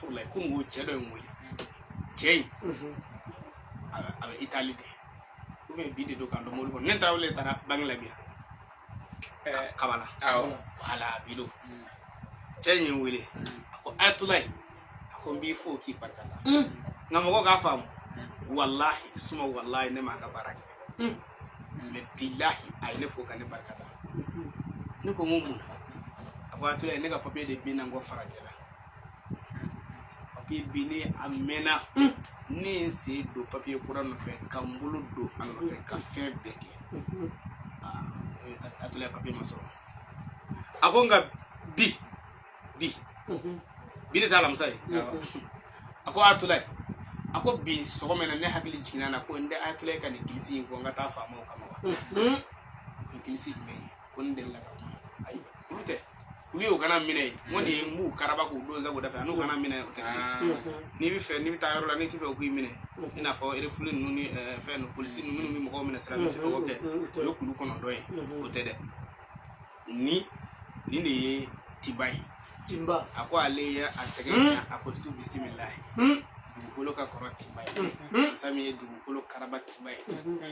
Astafurulayi, ko n ko cɛ dɔ ye n wele, cɛ in a bɛ Itali de, ou bien bi de don k'an to mobili kɔnɔ. Ne tarawele taara banque la bi yan, Kabala. Wala bi don, cɛ in ye n wele, a ko: "Ayatulayi," a ko, "n b'i fo k'i barika da." Nka mɔgɔw k'a faamu, walahi suma walahi, ne m'a ka baara kɛ, mais bilahi, a ye ne fo ka ne barika da. Ne ko n ko mun na? A ko: "Ayatulayi, ne ka papiye de binna n kɔ farajɛ la, papiye binnen a mɛnna, ne ye n sen don papiye kura nɔfɛ, ka n bolo don a nɔfɛ, ka fɛn bɛɛ kɛ. Ayatulayi, papiye ma sɔrɔ." A ko nka bi bi bi de t'a alamisa ye. A ko: "Ayatulayi," a ko, "bi sɔgɔma in na, ne hakili jiginna na ko n tɛ Ayatulayi ka nin kilisi in fɔ n ka taa faamaw kama wa?" O ye kilisi jumɛn ye? Ko n delila ka kuma. Ayi, olu tɛ, olu ye o kana minɛ ye. N ko nin ye n b'u karaba k'u don sago da fɛ, a n'u kana minɛ, o tɛ kelen ye. N'i bɛ fɛ, n'i bɛ taa yɔrɔ la, n'i tɛ fɛ o k'i minɛ, i n'a fɔ erefuli ninnu ni fɛn ninnu, polisi ninnu minnu bɛ mɔgɔw minɛ sira, n'i tɛ fɛ k'o kɛ, o ye kulu 9 ye. O tɛ dɛ, ni nin de ye tiba ye. Timba. A ko ale ye a tɛgɛ jan, a ko tu bisimilahi, dugukolo ka kɔrɔ tiba ye, masa min ye dugukolo karaba tiba ye,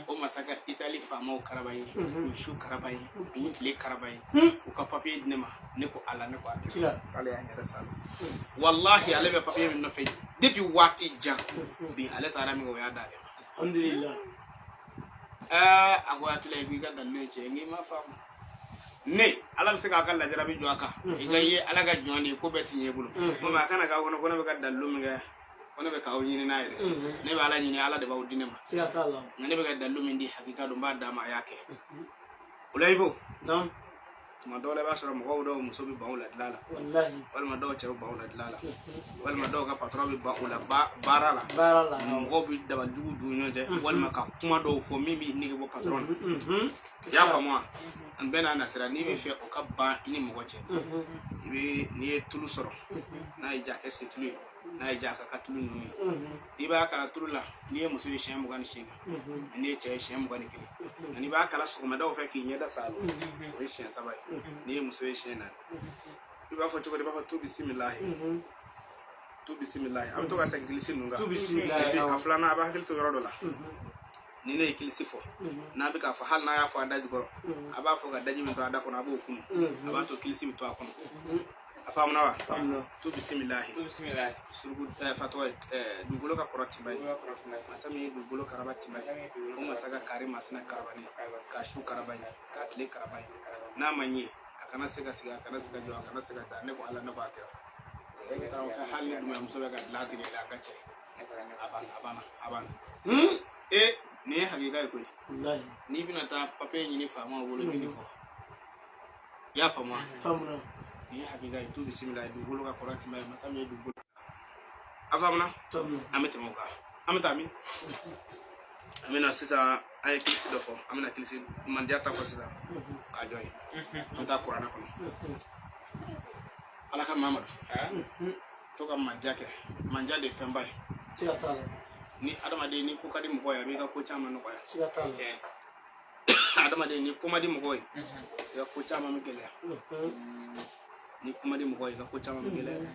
o masa ka Itali faamaw karaba ye, k'u su karaba ye, k'u tile karaba ye, u ka papiye di ne ma. Ne ko Ala, ne ko a kira, k'ale y'a yɛrɛ sa. Walahi, ale bɛ papiye min nɔfɛ depuis waati jan, bi ale taara min kɛ, o y'a d'ale ma. Alhamdulillah. Ɛɛ, a ko: "Atila, i k'i ka dalilu ye tiɲɛ ye." N k'i ma faamu, ne Ala bɛ se k'a ka lajarabi jɔ a kan, i ka ye Ala ka jɔn de ye, ko bɛɛ ti ɲɛ i bolo. Komi a kana k'aw kɔnɔ ko ne bɛ ka dalilu min kɛ, ko ne bɛ k'aw ɲini n'a ye dɛ. Ne bɛ Ala ɲini, Ala de b'aw di ne ma. Siga t'a la. Nka ne bɛ ka dalilu min di, hakika don, n b'a d'a ma, a y'a kɛ o la. I fo tuma dɔw la, i b'a sɔrɔ mɔgɔw dɔw muso bɛ ban u la dilan la, Wallahi. walima dɔw cɛ bɛ ban u la dilan la, walima dɔw ka patɔrɔn bɛ ban u la baara la. Baara la. Mɔgɔw bɛ dabalijugu dun ɲɔgɔn cɛ, walima ka kuma dɔw fɔ min b'i nege bɔ patɔrɔn na. I y'a faamu wa? An bɛɛ n'a nasira. N'i bɛ fɛ o ka ban i ni mɔgɔ cɛ, i bɛ, n'i ye tulu sɔrɔ, n'a ye ja kɛ setulu ye, n'a ye ja ka ka tulu ninnu ye, i b'a kala tulu la. N'i ye muso ye, siɲɛ 28, n'i ye cɛ ye, siɲɛ 21. Nka n'i b'a kala sɔgɔmadaw fɛ k'i ɲɛda salo, o ye siɲɛ 3 ye. N'i ye muso ye, siɲɛ 4. I b'a fɔ cogo di? I b'a fɔ tu bisimilahi, tu bisimilahi. A bɛ to ka segin kilisi ninnu kan. Tu bisimilahi. Et puis, a filanan, a b'a hakili to yɔrɔ dɔ la. Ni ne ye kilisi fɔ, n'a bɛ k'a fɔ, hali n'a y'a fɔ a da jukɔrɔ, a b'a fɔ ka daji min to a da kɔnɔ, a b'o kunu, a b'a to kilisi bɛ to a kɔnɔ. A faamuna wa? Faamuna. Tu bisimilahi. Tu bisimilahi. Suruku fa tɔgɔ ye dugukolo ka kɔrɔ tiba ye, masa min ye dugukolo karaba tiba ye, o masa ka kari masina karabali, ka su karaba ye, ka tile karaba ye, n'a ma ɲɛ, a kana se ka sigi, a kana se ka jɔ, a kana se ka taa. Ne ko Ala, ne ko a kira. E bɛ taa o kɛ, hali ni dumuya muso bɛ ka dilan tigɛ i la, a ka cɛ, a banna, a banna, a banna. E, nin ye hakika ye koyi. Wallahi. N'i bɛna taa papiye ɲini faamaw bolo, i bɛ nin fɔ. I y'a faamu wa? Faamuna. Nin ye hakika ye. Tu bisimila, dugukolo ka kɔrɔ tiba ye, masa min ye dugukolo. A faamuna? Faamuna. An bɛ tɛmɛ o kan, an bɛ taa min, an bɛna sisan, an ye kilisi dɔ fɔ, an bɛna kilisi mandiya ta fɔ sisan k'a jɔ yen. An bɛ taa kuranɛ kɔnɔ. Ala ka Mamadu to ka mandiya kɛ, mandiya de ye fɛnba ye. Siga t'a la. Ni adamaden ni ko ka di mɔgɔ ye, a b'i ka ko caman nɔgɔya. Siga t'a la. Adamaden ni ko ma di mɔgɔ ye, i ka ko caman bɛ gɛlɛya. Ni ko ma di mɔgɔ ye, i ka ko caman bɛ gɛlɛya.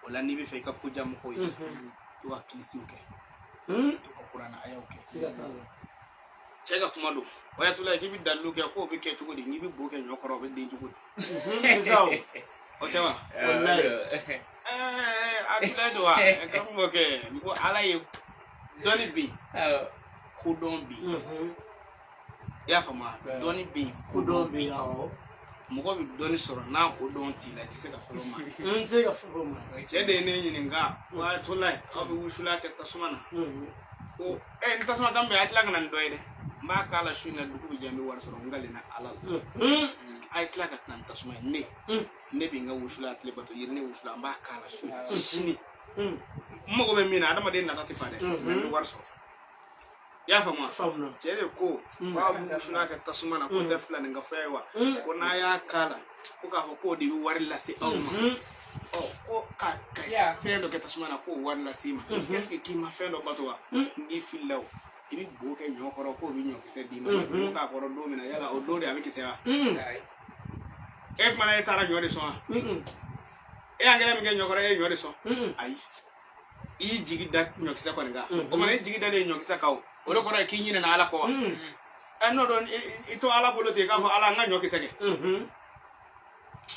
O la, n'i bɛ fɛ i ka ko diya mɔgɔw ye, to ka kilisiw kɛ, to ka kuranɛ ayaw kɛ. Siga t'a la. Cɛ ka kuma don o y'a k'i bɛ dalilu kɛ, k'o bɛ kɛ cogo di? N'i bɛ bo kɛ ɲɔ kɔrɔ, o bɛ den cogo di? C'est ça o. O tɛ wa? Wallahi. Ɛɛ, a tula don wa karamɔgɔ kɛ n ko Ala ye dɔnni bɛ yen, kodɔn bɛ yen. I y'a faamu wa? Dɔnni bɛ yen, Kodɔn bɛ yen, awɔ. Mɔgɔ bɛ dɔnni sɔrɔ, n'a ko dɔn t'i la, i tɛ se ka fɛn dɔ ma. N tɛ se ka fɛn fɔ ma. Cɛ de ye ne ɲininka ko a tola ye, aw bɛ wusula kɛ tasuma na. Ko ɛ, ni tasuma kan bɛ, a tila ka na ni dɔ ye dɛ. N b'a k'a la su in na, dugu bɛ jɛ, n bɛ wari sɔrɔ. N kalenna Ala la. A ye tila ka na ni tasuma ye. Ne bɛ n ka wusula tile bato yiri ne wusula, n b'a k'a la su in na sini. N mago bɛ min na, adamaden nata tɛ fa dɛ, mɛ n bɛ wari sɔrɔ. I y'a faamu wa? Faamuna. Cɛ de ko k'a bɛ wusula kɛ tasuma na, k'o tɛ filanin ka fɔya ye wa? Ko n'a y'a k'a la, ko k'a fɔ k'o de bɛ wari lase aw ma. Ɔ, ko ka fɛn dɔ kɛ tasuma na k'o wari lase i ma, est ce que k'i ma fɛn dɔ bato wa? N k'i filila o. I bɛ bo kɛ ɲɔ kɔrɔ k'o bɛ ɲɔkisɛ d'i ma. Ni bo k'a kɔrɔ don min na, yala o don de a bɛ kisɛ wa? E kumana, e taara ɲɔ de sɔn wa? E y'angɛrɛ min kɛ ɲɔ kɔrɔ, e ye ɲɔ de sɔn? Ayi, i y'i jigi da ɲɔkisɛ kɔni kan. O mana i jigi dalen ɲɔkisɛ kan, o o de kɔrɔ ye k'i ɲinɛna Ala kɔ wa? Ɛ, n'o don, i to Ala bolo ten, i k'a fɔ Ala, n ka ɲɔkisɛ kɛ.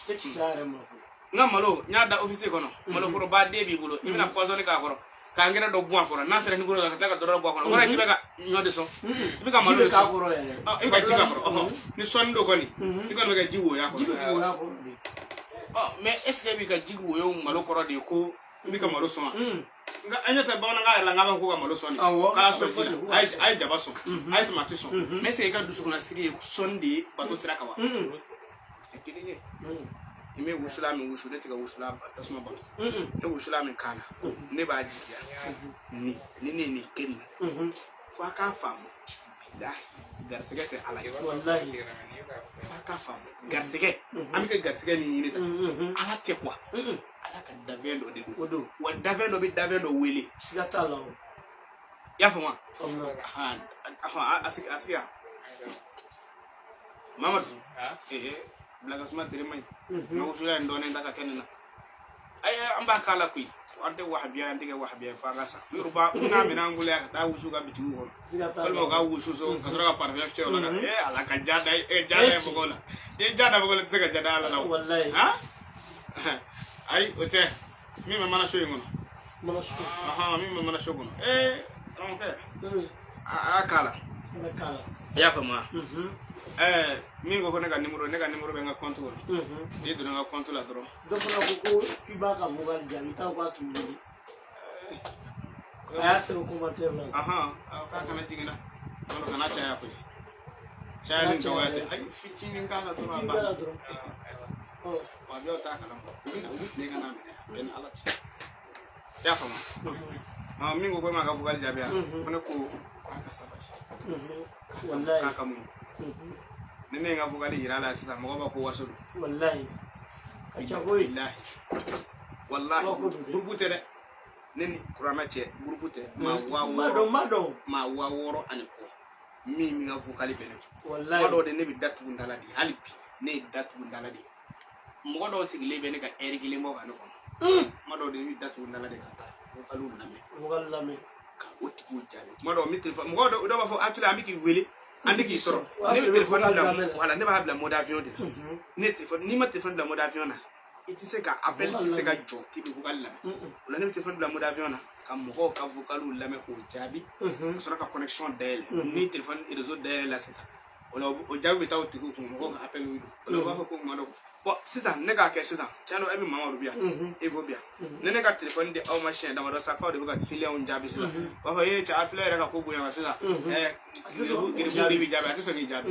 Tɛ kisɛ yɛrɛ ma koyi. N ka malo, n y'a da ofisi kɔnɔ. Maloforoba den b'i bolo, i bɛna pɔsɔni k'a kɔrɔ, ka angɛrɛ dɔ bɔn a kɔrɔ. N'a sera nimoro la, ka tila ka dɔ bɔ a kɔrɔ, o kɔrɔ ye k'i bɛ ka ɲɔ de sɔn, i bɛ ka malo Ji de bɛ k'a sɔn. kɔrɔ yɛrɛ. Ɔ, i bɛ ka ji k'a kɔrɔ. Ɔhɔ, ni sɔnni don kɔni, i kɔni bɛ ka ji woyo a Ji bɛ kɔrɔ. woyo a kɔrɔ de. Ɔ, mais est ce que e b'i ka ji woyo malo kɔrɔ de ko i bɛ ka malo sɔn wa? Nka an ɲɛ tɛ bamanankan yɛrɛ la, n k'a b'a fɔ ko ka malo sɔn de. K'a sɔn ji la, a ye jaba sɔn, a ye tomati sɔn. Mais est ce que i ka dusukunnasiri ye sɔnni de ye bato sira kan wa? Tɛ kelen ye. I bɛ wusula min wusu, ne tɛ ka wusula tasuma bato. Ne wusula min k'a la, ne b'a jigiya ni ni ne ye nin kɛ nin na, fo a k'a faamu, bilahi, garisɛgɛ tɛ Ala ye. Wallahi. Fo a k'a faamu, garisɛgɛ, an bɛ ka garisɛgɛ min ɲini tan, Ala tɛ quoi, Ala ka danfɛn dɔ de don. O don. Wa danfɛn dɔ bɛ danfɛn dɔ wele. Siga t'a la o. I y'a faamu wa? Faamuya. Ahan, ahan, a sigi, a sigi yan, Mamadu. Ee, bilakasuma tere man ɲi. N ka wusula in dɔɔnin ta ka kɛ nin na. Ayi, an b'a k'a la koyi. An tɛ wahabiya, an tɛ kɛ wahabiya ye fo an ka sa. U yɛrɛ b'a, u bɛna minɛ an bolo yan ka taa wusu ka bitigiw kɔnɔ. Siga t'a la. Walima u ka wusu so ka sɔrɔ ka parfum fiyɛ o la ka ee Ala ka ja da, e ja da mɔgɔw la. I ye ja da mɔgɔw la, i tɛ se ka ja da Ala la o. Wallahi. Han, ayi, o tɛ min bɛ mana so in kɔnɔ. Mana so. Ahan, min bɛ mana so kɔnɔ, ee karamɔgɔkɛ, a y'a k'a la. Ala k'a la. I y'a faamu wa? Ɛɛ, min ko ne ka numéro, ne ka numéro bɛ n ka compte kɔnɔ. N'i donna n ka compte la dɔrɔn. Dɔ fana ko k'i b'a ka vocal jaabi, t'a ko k'a k'i wele. A y'a sɛbɛn commentaire la. Ahan, k'a kana jigin na, walima kana caya koyi. Caya ni dɔgɔya tɛ, ayi, fitinin k'a la dɔrɔn, a Fitinin k'a la banna. dɔrɔn. Ɔ. Wa dɔw t'a kalama, u bɛ na, u bɛ tile ka n'a minɛ, a bɛɛ ni Ala cɛ. I y'a faamu? Ah, min ko e m'a ka vocal jaabi yan, ko ne ko k'a ka sabali, Wallahi. k'a ka muɲu. Ni ne ye n ka vocal yira a la sisan, mɔgɔw b'a ko waso don. Wallahi. Ka ca koyi. Bilahi, wallahi. Wa ko don dɛ. Groupe tɛ dɛ, ne ni kuranɛ cɛ, groupe tɛ maa waa N b'a dɔn, wɔɔrɔ n b'a dɔn. Maa 6000 ani kɔ min bɛ ka vocal bɛ ne kun. Kuma Wallahi. dɔw de, ne bɛ da tugu n da la de. Hali bi ne ye da tugu n da la de. Mɔgɔ dɔw sigilen bɛ ne ka ɛri kelen bɔ ka ne kɔnɔ. Kuma dɔw de, ne bɛ da tugu n da la de ka taa vocaliw lamɛn, Vocal lamɛn. ka o tigiw jaabi. Kuma dɔw n bɛ telefɔni, mɔgɔ dɔw b'a fɔ actually an bɛ k'i wele, an tɛ k'i sɔrɔ. O y'a Ne sɔrɔ bɛ i bɛ telefɔni vocal bila lamɛn la. Wala ne b'a bila mode avion de la. Ne telefɔni, n'i ma telefɔni bila mode avion na, i tɛ se ka appel, tɛ se ka jɔ k'i bɛ vocal lamɛn. O la ne bɛ telefɔni bila mode avion na ka mɔgɔw ka vocaliw lamɛn k'o jaabi, ka sɔrɔ ka connexion dayɛlɛ. Ni telefɔni réseau dayɛlɛ la sisan, o la o jaabi bɛ taa o tigiw kun, mɔgɔw ka appel bɛ don. O la u b'a fɔ ko kuma dɔ, bon, sisan ne k'a kɛ sisan, tiɲɛ don, e bɛ Mamadu bi yan, Evo bi yan. Ni ne ka telefɔni di aw ma siɲɛ damadɔ sa, k'aw de bɛ ka clientw jaabi sisan, u b'a fɔ ee cɛ, appel yɛrɛ ka ko bonyana sisan, ɛɛ tɛ sɔn k'o giribu jaabi. de bɛ jaabi, a tɛ sɔn k'i jaabi.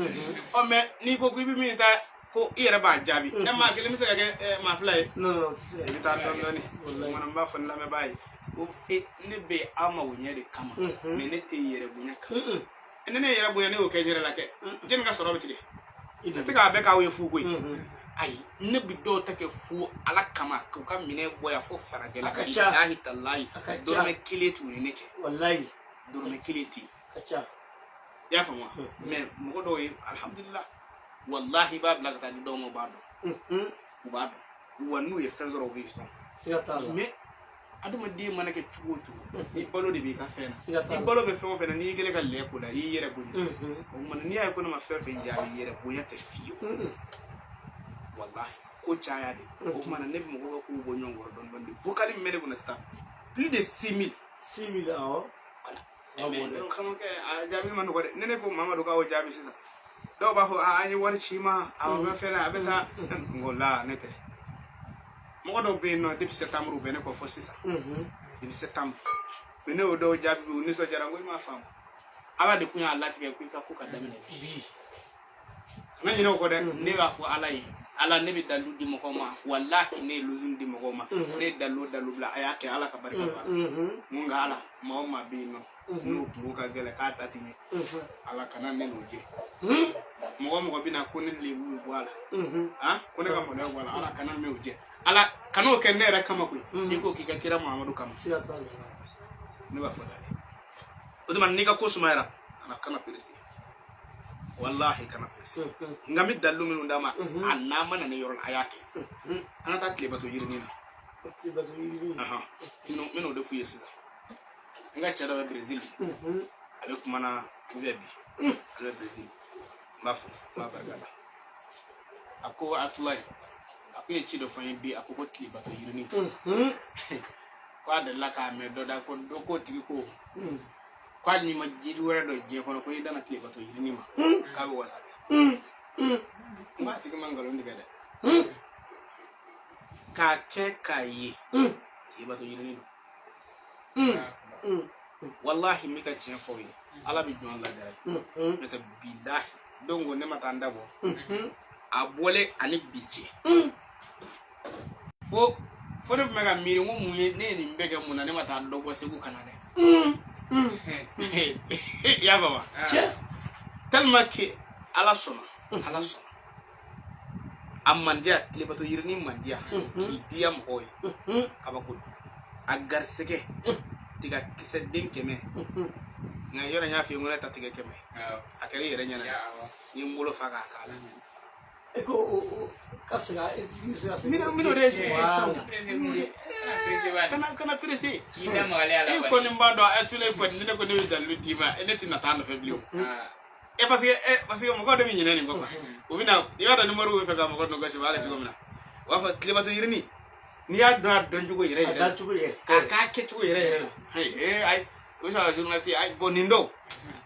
Ɔ, mais n'i ko k'i bɛ min ta ko i yɛrɛ b'a jaabi, ɛ, maa kelen bɛ se ka kɛ maa fila ye. Non, non, o tɛ se ka I bɛ taa dɔɔni dɔɔni. Wallahi. Kumana n b'a fɔ n lamɛnbaa ye ko e ne bɛ aw ma o ɲɛ de kama, mais ne tɛ yɛrɛ bonya kama. Ni ne ye yɛrɛ bonya, ne y'o kɛ n yɛrɛ la kɛ, jɛnni ka sɔrɔ bɛ tigɛ. I Ne de tɛ k'a bɛɛ k'aw ye fu koyi. Ayi, ne bɛ dɔw ta kɛ fu Ala kama k'u ka minɛn bɔ yan fo farajɛ la. A ka ca. Bilahi talahi. A ka ca. Dɔrɔmɛ kelen t'u ni ne cɛ. Wallahi. Dɔrɔmɛ kelen tɛ yen. Ka ca. I y'a faamu wa? Mais mɔgɔ dɔw ye, alhamdulilah, wallahi, i b'a bila ka taa di dɔw ma, u b'a dɔn. U b'a dɔn wa, n'u ye fɛn sɔrɔ, u b'i sɔn. Siga t'a la. Mais adamaden mana kɛ cogo o cogo, i balo de b'i ka fɛn na. Siga t'a I la. balo bɛ fɛn o fɛn na, n'i kɛlen ka lɛ ko la, i y'i yɛrɛ bonya. O kumana n'i y'a ye ko ne ma fɛn fɛn jaabi, yɛrɛ bonya tɛ fiyewu. Wallahi, ko caya de. O kumana ne bɛ mɔgɔw ka kow bɔ ɲɔgɔn kɔrɔ dɔɔni dɔɔni de. Vocal min bɛ ne kunna sisan, plus de 6000. 6000, awɔ. Voilà. Awɔ, mais dɛ. Karamɔgɔkɛ, a jaabi ma nɔgɔ dɛ. Ni ne ko Mamadu k'aw jaabi sisan, dɔw b'a fɔ a an ye wari ci ma, a bɛ fɛn na, a bɛ taa. N ko la, ne tɛ. Mɔgɔ dɔw bɛ yen nɔ, depuis septembre u bɛ ne kɔ fo sisan. Depuis septembre, mais ne y'o dɔw jaabi, u nisɔndiyara. N ko i m'a faamu, Ala de kun y'a latigɛ ko i ka ko ka daminɛ bi. Kana ɲinɛ o kɔ dɛ. Ne b'a fɔ Ala ye, Ala, ne bɛ dalilu di mɔgɔw ma. Walahi, ne ye lozun di mɔgɔw ma. Ne ye dalilu o dalilu bila, a y'a kɛ, Ala ka barika don a la. N ko nka Ala, maa o maa bɛ yen nɔ n'o kungo ka gɛlɛn k'a ta ti ɲɛ, Ala kana ne n'o jɛ. Mɔgɔ o mɔgɔ bɛna ko ne lebu bɛ bɔ a la, han, ko ne ka maloya bɔ a la, Ala kana ne n'o jɛ. Ala kan'o kɛ ne yɛrɛ kama koyi, n'i ko k'i ka kira Muhamadu kama. Siga t'a la. Ne b'a fɔ tan de. O tuma n'i ka ko sumayara, Ala kana perese, walahi kana perese. Nka n bɛ dalilu minnu d'a ma, a n'a ma na ne yɔrɔ la, a y'a kɛ. An ka taa tilebato yirinin na. Tilebato yirinin. N bɛn'o de f'u ye sisan. N ka cɛ dɔ bɛ Brésil, ale kumana n fɛ bi, ale bɛ Brésil, n b'a fo, n b'a barika da. A ko Atulayi, a ko i ye ci dɔ fɔ n ye bi, a ko ko tilebato yirinin, ko a delila k'a mɛn dɔ da, ko dɔ k'o tigi ko ko hali n'i ma jiri wɛrɛ dɔn diɲɛ kɔnɔ, ko n'i danna tilebato yirinin ma, k'a bɛ wasa kɛ. N b'a tigi ma nkalon tigɛ dɛ, k'a kɛ k'a ye tilebato yirinin don. Walahi, n bɛ ka tiɲɛ fɔ aw ye, Ala bɛ jɔn lajara, n'o tɛ bilahi don ko ne ma taa n da bɔ a bɔlen ani bi cɛ, fo fo ne tun bɛ ka miiri n ko mun ye ne ye nin bɛɛ kɛ, mun na ne ma taa dɔ bɔ Segu ka na dɛ? I y'a faamu? Tellement que Ala sɔnna, Ala sɔnna a mandiya, tilebato yirinin mandiya k'i diya mɔgɔw ye, kabako don. A garisɛgɛ tiga kisɛ den 100, nka yɔrɔ n y'a f'i ye n ko ne ta tigɛ 100, a kɛra i yɛrɛ ɲɛna, n ye n bolo fa k'a k'a la. E ko o ka segin e sigi se ka N bɛna o de sisan. Kana pressé. E kɔni b'a dɔn, ɛ tule kɔni, ni ne ko ne bɛ dalilu d'i ma, ne tɛna taa nɔfɛ bilen o. E parce que mɔgɔw de bɛ ɲinɛ nin kɔ quoi. U bɛna, i b'a dɔn, ni moriw bɛ fɛ ka mɔgɔ dɔ gosi, u b'a kɛ cogo min na, u b'a fɔ tilebato yirinin, n'i y'a dɔn a dɔn cogo yɛrɛ A yɛrɛ da cogo yɛrɛ. k'a k'a kɛcogo yɛrɛ yɛrɛ la, ee ayi, o bɛ sɔrɔ ka journaliste ayi bon nin dɔw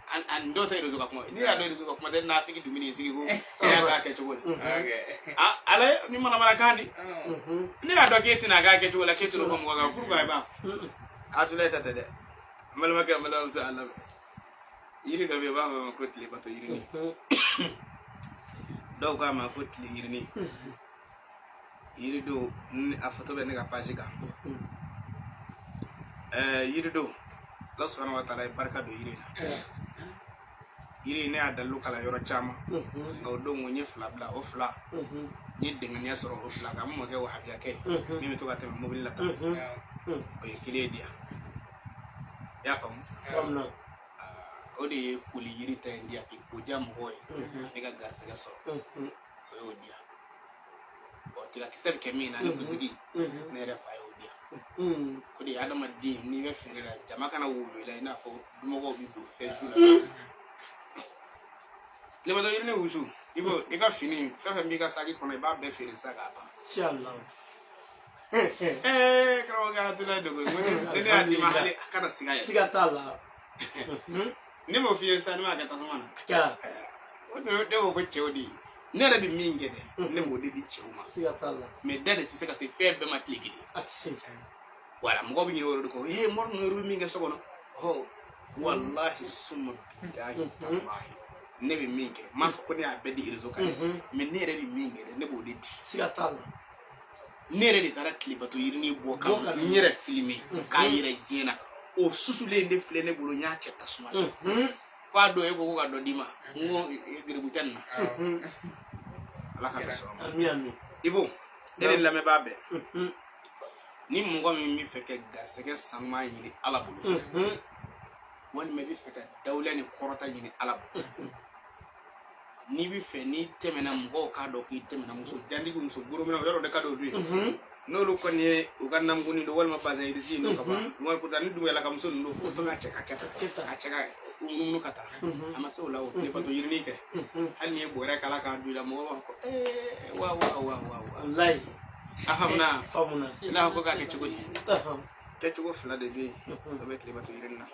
a nin dɔw tɛ réseau ka kuma, n'i y'a dɔn réseau ka kuma tɛ, nafiki dumuni sigi ko e y'a k'a kɛcogo la, a ala ni manamanakan di, ne y'a dɔn k'e tɛna k'a kɛcogo la, k'e tɛna fɔ mɔgɔ kan pourquoi i b'a a tula e ta tɛ dɛ. N balimakɛ, n balimamuso, a lamɛn, yiri dɔ bɛ yen, u b'a fɔ a ma ko tilebato yirini, dɔw k'a ma ko tile yirini. Yiri don, a foto bɛ ne ka page kan. Yiri don, Ala subahana wa taala ye barika don yiri la. Yiri, ne y'a dalilu kalan yɔrɔ caman, nka o don ko n ye fila bila, o fila n ye dɛngɛniya sɔrɔ o fila kan. N mɔkɛ wahabiyakɛ min bɛ to ka tɛmɛ mobili la tan, o ye kelen di yan, i y'a faamu? O de ye koli yiri ta in di yan, k'i ko diya mɔgɔw ye ani ka garisɛgɛ sɔrɔ, o y'o di yan. Bɔn, tigakisɛ bɛ kɛ min na ni kunsigi, ne yɛrɛ fa y'o di yan. O de ye adamaden, n'i bɛ feere la, jama kana woyo i la, i n'a fɔ dumɔgɔw bɛ don fɛn su la. Tilebato yiri ni wusu, i ko i ka fini fɛn fɛn b'i ka saki kɔnɔ, i b'a bɛɛ feere sisan k'a ban. Inshallah. Karamɔgɔkɛ Abudulayi Dogo, ne y'a d'i ma, hali a kana siga yɛrɛ. Siga t'a la. Ne m'o f'i ye sisan, ne m'a kɛ tasuma na. Kɛra. O de ne ko ko cɛw de ye, ne yɛrɛ bɛ min kɛ dɛ, ne b'o de di cɛw ma. Siga t'a la. Mais da de tɛ se ka se fɛn bɛɛ ma tile kelen. A tɛ se. Wala mɔgɔw bɛ ɲinɛ o de kɔ, ee mori ninnu yɛrɛ bɛ min kɛ so kɔnɔ, ɔ walahi suma bilahi talahi, ne bɛ min kɛ, n m'a fɔ ko ne y'a bɛɛ di réseau kan dɛ, mais ne yɛrɛ bɛ min kɛ dɛ, ne b'o de di. Siga t'a la. Ne yɛrɛ de taara tilebato yirini bɔ ka n yɛrɛ filmer k'a yɛrɛ diɲɛ na, o susulen de filɛ ne bolo, n y'a kɛ tasuma la. F'a dɔn e ko ko ka dɔ d'i ma, n ko geribu tɛ nin na. Ala ka bɛ sɔrɔ ma. Ami ami. Ibo, ne ni lamɛnbaa bɛɛ, ni mɔgɔ min bɛ fɛ ka garisɛgɛ sanuman ɲini Ala bolo, walima i bɛ fɛ ka dawula ni kɔrɔta ɲini Ala bolo, n'i bɛ fɛ n'i tɛmɛna mɔgɔw k'a dɔn k'i tɛmɛna, muso jantigi, muso gorominɛw, yɔrɔ de ka di olu ye, n'olu kɔni ye u ka nankuni don walima bazɛn irisi n'o ka ban wali kuta ni duguyala ka muso ninnu fo to ka cɛ ka kɛ tan, ka cɛ ka munumunu ka taa, a ma se o la, o tilebato yirini kɛ, hali n'i ye bɔrɛ kala k'a don i la, mɔgɔw b'a fɔ ko ee wa wa wa wa wa. Walayi. A faamuna? Faamuna. I n'a fɔ ko k'a kɛ cogo di? Kɛcogo fila de bɛ yen, o bɛ tilebato yirini na.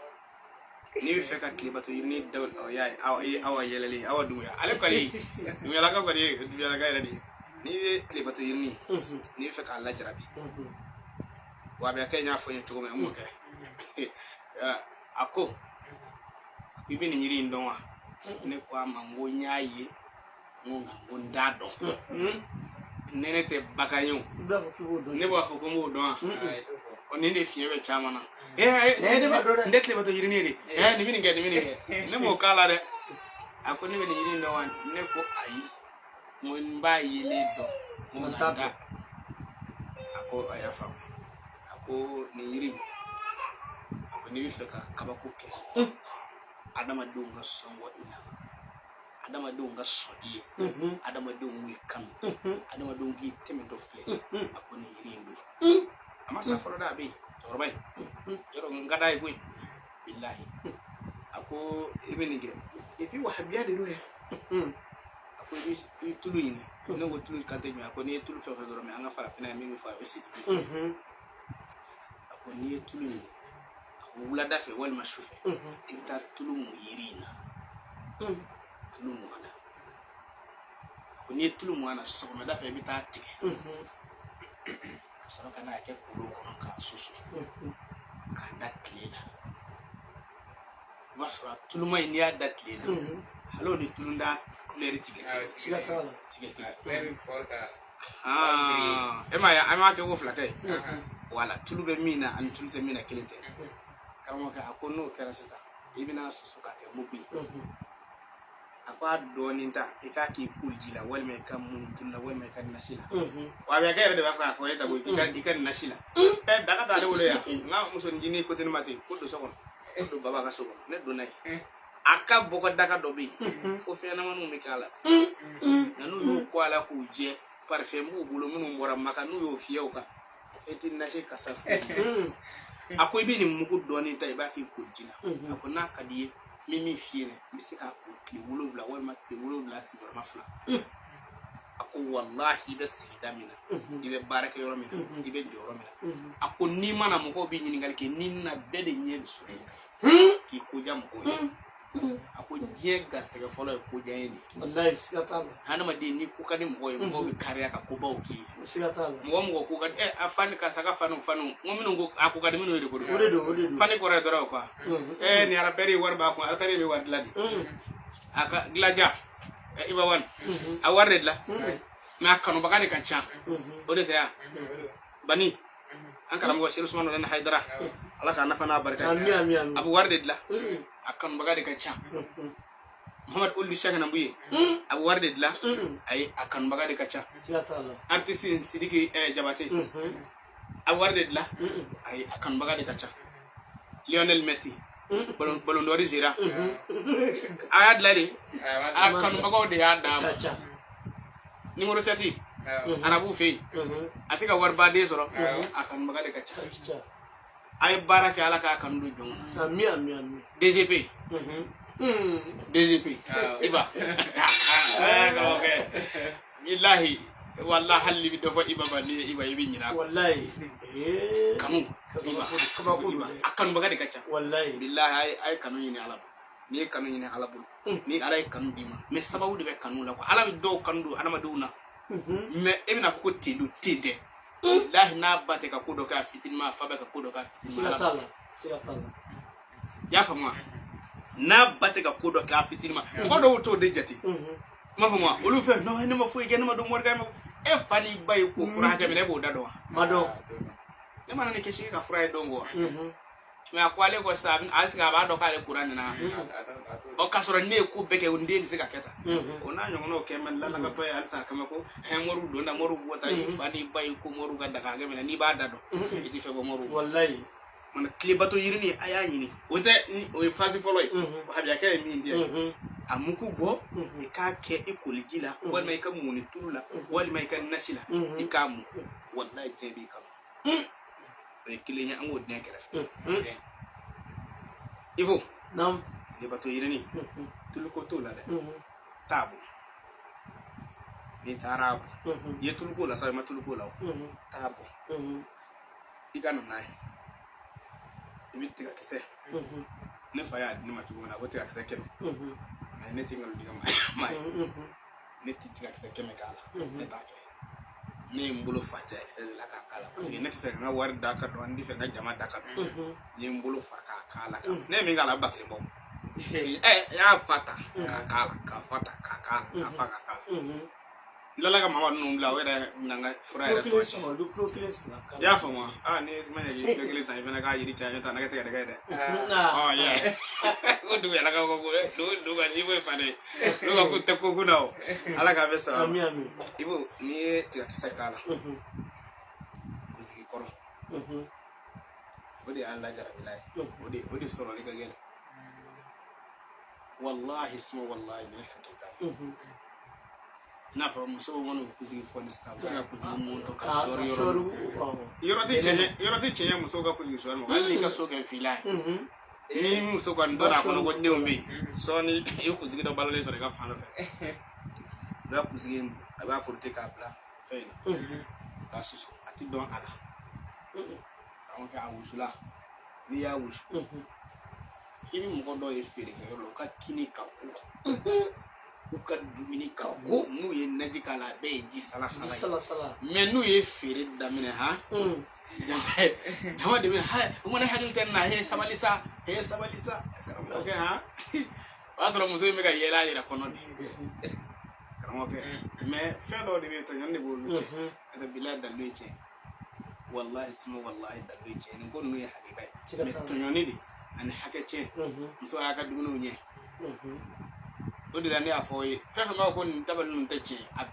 N'i bɛ fɛ ka tilebato yirini da, o y'a ye, aw ye aw yɛlɛlen aw duguya, ale kɔni duguyalaka kɔni ye duguyalaka yɛrɛ de ye. N'i bɛ tilebato yirini, n'i bɛ fɛ k'a lajarabi, wa a bɛ kɛ n y'a fɔ n ye cogo min, n m'o kɛ. A ko i bɛ nin yiri in dɔn wa? Ne ko a ma n ko n y'a ye, n ko nka n ko n t'a dɔn. Ne tɛ bagan ye o, ne b'a fɔ ko n b'o dɔn wa? Ɔ nin de fiɲɛ bɛ caman na. Ne b'a dɔn dɛ. N tɛ tilebato yirini ye de. Nin bɛ nin kɛ, nin bɛ nin kɛ. Ne m'o k'a la dɛ. A ko ne bɛ nin yiri in dɔn wa? Ne ko ayi. N ko n b'a yelen dɔn. N ko nka n t'a. A ko a y'a faamu. A ko nin yiri in, a ko n'i bɛ fɛ ka kabako kɛ, adamadenw ka sɔn bɔ i la, adamadenw ka sɔn i ye, adamadenw k'i kanu, adamadenw k'i tɛmɛtɔ filɛ, a ko nin yiri in don. A ma sa fɔlɔ dɛ, a bɛ yen, cɛkɔrɔba in yɔrɔ n ka d'a ye koyi, bilahi. A ko i bɛ nin kɛ, et puis wahabiya de don yɛrɛ. A ko i bɛ tulu ɲini. Ne ko tulu kan tɛ jumɛn? A ko n'i ye tulu fɛn fɛn sɔrɔ, mɛ an ka farafinna yan min bɛ fɔ a bɛ situlu. A ko n'i ye tulu ɲini, a ko wulada fɛ walima su fɛ, i bɛ taa tulu mun yiri in na, tulu mun a la. A ko n'i ye tulu mun a la, sɔgɔmada fɛ i bɛ taa tigɛ ka sɔrɔ ka n'a kɛ kolon kɔnɔ k'a susu k'a da tile la. I b'a sɔrɔ a tuluma in, n'i y'a da tile la, hali o ni tulunda kulɛri tigɛ. Siga t'a la. Tigɛ kelen. E m'a ye, an m'a kɛ ko fila tɛ. Wala tulu bɛ min na ani tulu tɛ min na kelen tɛ. Karamɔgɔkɛ, a ko n'o kɛra sisan, i bɛna susu k'a kɛ mugu ye. A ko a dɔɔnin ta, i k'a k'i koliji la, walima i ka mun tulu la, walima i ka nasi la. Wa a bɛ kɛ yɛrɛ de b'a fɔ k'a fɔ e ta ko i ka nasi la. Ɛ, daga t'ale bolo yan. N ka musonin ko tɛ ne ma ten ko don so kɔnɔ, ko don baba ka so kɔnɔ. Ne donna yen, a ka bɔgɔ daga dɔ bɛ yen fo fɛn ɲɛnamaninw bɛ k'a la. Nka n'u y'u ko a la k'u jɛ, parfum b'u bolo minnu bɔra Maka, n'u y'o fiyɛ o kan, e ti nasi kasa foyi. A ko i bɛ nin mugu dɔɔnin ta, i b'a k'i koliji la. A ko n'a ka di i ye, n bɛ min f'i ɲɛna, i bɛ se k'a ko tile 7 walima tile 7 sigiyɔrɔma 2. A ko walahi, i bɛ sigida min na, i bɛ baara kɛ yɔrɔ min na, i bɛ jɔ yɔrɔ min na, a ko n'i mana mɔgɔw bɛ ɲininkali kɛ, n'i nana, bɛɛ de ɲɛ bɛ sɔrɔ i kan k'i koja mɔgɔw ye. A ko diɲɛ garisɛgɛ fɔlɔ ye koja ye nin. Walayi, siga t'a la. Hadamaden, n'i ko ka di mɔgɔw ye, mɔgɔw bɛ kariya ka kobaw k'i ye. Siga t'a la. Mɔgɔ mɔgɔ ko ka di ɛ, a fani karisa ka faniw faniw, n ko minnu ko a ko ka di minnu ye de ko don. O de don, o de don. Fani kɔrɔ ye dɔrɔn o quoi. Ɛ, nin arapɛri wari b'a kun, arapɛri bɛ wari dilan de. A ka dilanja Iba One, a wari de dilan, mɛ a kanubaga de ka ca. O de tɛ yan bani an karamɔgɔ Seru Sumano ni Hayidara, Ala k'a nafa n'a barika. Ami, ami, ami. A bɛ wari de dilan, a kanubaga de ka ca. Muhammad Olu Sɛkɛna Buye, a bɛ wari de dilan, ayi, a kanubaga de ka ca. Siga t'a la. Artiste Sidiki Jabate, a bɛ wari de dilan, ayi, a kanubaga de ka ca. Lionel Messi, ballon d'or gérant, a y'a dilan de, a kanubagaw de y'a d'a ma. Ka ca. Numéro 7, arabuw fɛ yen, a tɛ ka waribaden sɔrɔ, a kanubaga de ka ca. Ka ca. A ye baara kɛ, Ala k'a kanu don jɔnw na. Ami, ami, ami. DGP, DGP Iba, karamɔgɔkɛ, bilahi, wallahi, hali bi dɔ fɔ Iba ma, n'i ye Iba, i bɛ ɲinɛ a kɔ. Walayi. Kanu Iba. Kabako. Iba, a kanubaga de ka ca. Walayi. Bilahi, a ye kanu ɲini Ala bolo. N'i ye kanu ɲini Ala bolo, ni Ala ye kanu d'i ma, mɛ sababu de bɛ kanu la quoi. Ala bɛ dɔw kanu don adamadenw na, mɛ e bɛna fɔ ko ten don, ten tɛ. Bilahi, n'a ba tɛ ka ko dɔ kɛ a fitinin ma, a fa bɛ ka ko dɔ kɛ a fitinin ma. Siga Ala t'a la, siga t'a la. I y'a faamu wa? N'a ba tɛ ka ko dɔ kɛ a fitinin ma, mɔgɔ dɔw t'o de jate. I m'a faamu wa? Olu fɛ non, ne ma foyi kɛ, ne ma don morikɛ ma. E fa n'i ba ye ko fura hakɛ min na, e b'o da dɔn wa? Ma dɔn. Ne mana ni kisi ka fura ye don ko wa. Mɛ a ko ale ko sisan, a bɛ a sigi, a b'a dɔn k'ale kura nana ɔ, k'a sɔrɔ ne ye ko bɛɛ kɛ, n den bɛ se ka kɛ tan. O n'a ɲɔgɔnnaw kɛ mɛ lalakatɔ ye halisa a kama ko hɛn, moriw don na, moriw bɔ ta. I fa n'i ba ye ko moriw ka daga hakɛ min na, n'i b'a da dɔn, i ti fɛn bɔ moriw. Walayi. Mana tilebato yirini, a y'a ɲini, o tɛ, o ye phase fɔlɔ ye. Wahabiyakɛ ye min di yan, a mugu bɔ, i k'a kɛ i koliji la, walima i ka mɔni tulu la, walima i ka nasi la, i k'a mun, walayi, diɲɛ b'i kanu. O ye kelen ye, an k'o dɛn kɛrɛfɛ. Il faut Naam. tilebato yirini, tuluko t'o la dɛ. T'a bɔ, n'i taara a bɔ, i ye tuluko la sa, i ma tuluko la, o t'a bɔ, i ka na n'a ye, i bɛ tigakisɛ. Ne fa y'a di ne ma cogo min na, a ko tigakisɛ 100. Mɛ ne tɛ nkalon tigɛ maa ye, ne tɛ tigakisɛ 100 k'a la, ne t'a kɛ. Ne ye n bolo fa tigakisɛ de la k'a k'a la, parce que ne tɛ fɛ ka n ka wari da ka dɔn, n tɛ fɛ n ka jama da ka dɔn. N ye n bolo fa k'a k'a la, ne ye min k'a la, ba kelen bɔ. Ɛ, n y'a fa ta k'a k'a la, k'a fa ta k'a k'a la, k'a fa k'a k'a la. N tilala ka mama ninnu bila, o yɛrɛ bɛna n ka fura Kulo yɛrɛ tɔ. kelen san, olu kulo kelen san. I y'a faamu wa? Aa, ni ma ɲɛ k'i kilo kelen san, i fana k'a yiri caya, n'o tɛ a na kɛ tigɛdɛgɛ ye dɛ. Ɔ yɛ, ko dugu yɛlɛ ka ko dugu dugu ka n'i ko fa dɛ, dugu ka ko tɛ ko kunna o. Ala k'a bɛ sara. Ami, ami. I b'o, n'i ye tigakisɛ k'a la, kunsigi kɔrɔ, o de y'an lajarabila ye. O de sɔrɔli ka gɛlɛn, wallahi suma wallahi, nin ye hakika ye. I n'a fɔ musow mana u kunsigi fɔ ni sisan, u bɛ se ka kunsigi mun tɔ ka ka sɔɔri yɔrɔ sɔɔri. Yɔrɔ tɛ cɛɲɛ, yɔrɔ tɛ cɛɲɛ musow ka kunsigi sɔɔri ma. Hali n'i ka so kɛ villa ye, ni muso kɔni donna a kɔnɔ ko denw bɛ yen, sɔɔni i ye kunsigi dɔ balolen sɔrɔ i ka fan dɔ fɛ. I b'a kunsigi in, a b'a porote k'a bila fɛn in na k'a susu, a ti dɔn a la. Karamɔgɔkɛ, a wusula, n'i y'a wusu, i bɛ mɔgɔ dɔw ye feerekɛyɔrɔ la, u ka kini ka go, u ka dumuni ka go, n'u ye naji k'a la, a bɛɛ ye ji sala ji sala ye. Sala sala. Mais n'u ye feere daminɛ, han, jama de bɛ ha, u mana hakili tɛ nin na. He, sabali sa, he, sabali sa, karamɔgɔkɛ. Han, o y'a sɔrɔ muso in bɛ ka yɛlɛ a yɛrɛ kɔnɔ de, karamɔgɔkɛ. Mais fɛn dɔw de bɛ yen, tɔɲɔni de b'olu cɛ. N'o tɛ, bilahi, dalilu ye tiɲɛ, walahi suma, walahi, dalilu ye tiɲɛ. Nin ko ninnu ye hakika ye. Siga Mais t'a la. tɔɲɔni de ani hakɛ tiɲɛ, muso y'a ka dumuniw ɲɛ. O de la ne y'a fɔ aw ye, fɛn fɛn b'a fɔ ko nin dabali ninnu tɛ tiɲɛ, a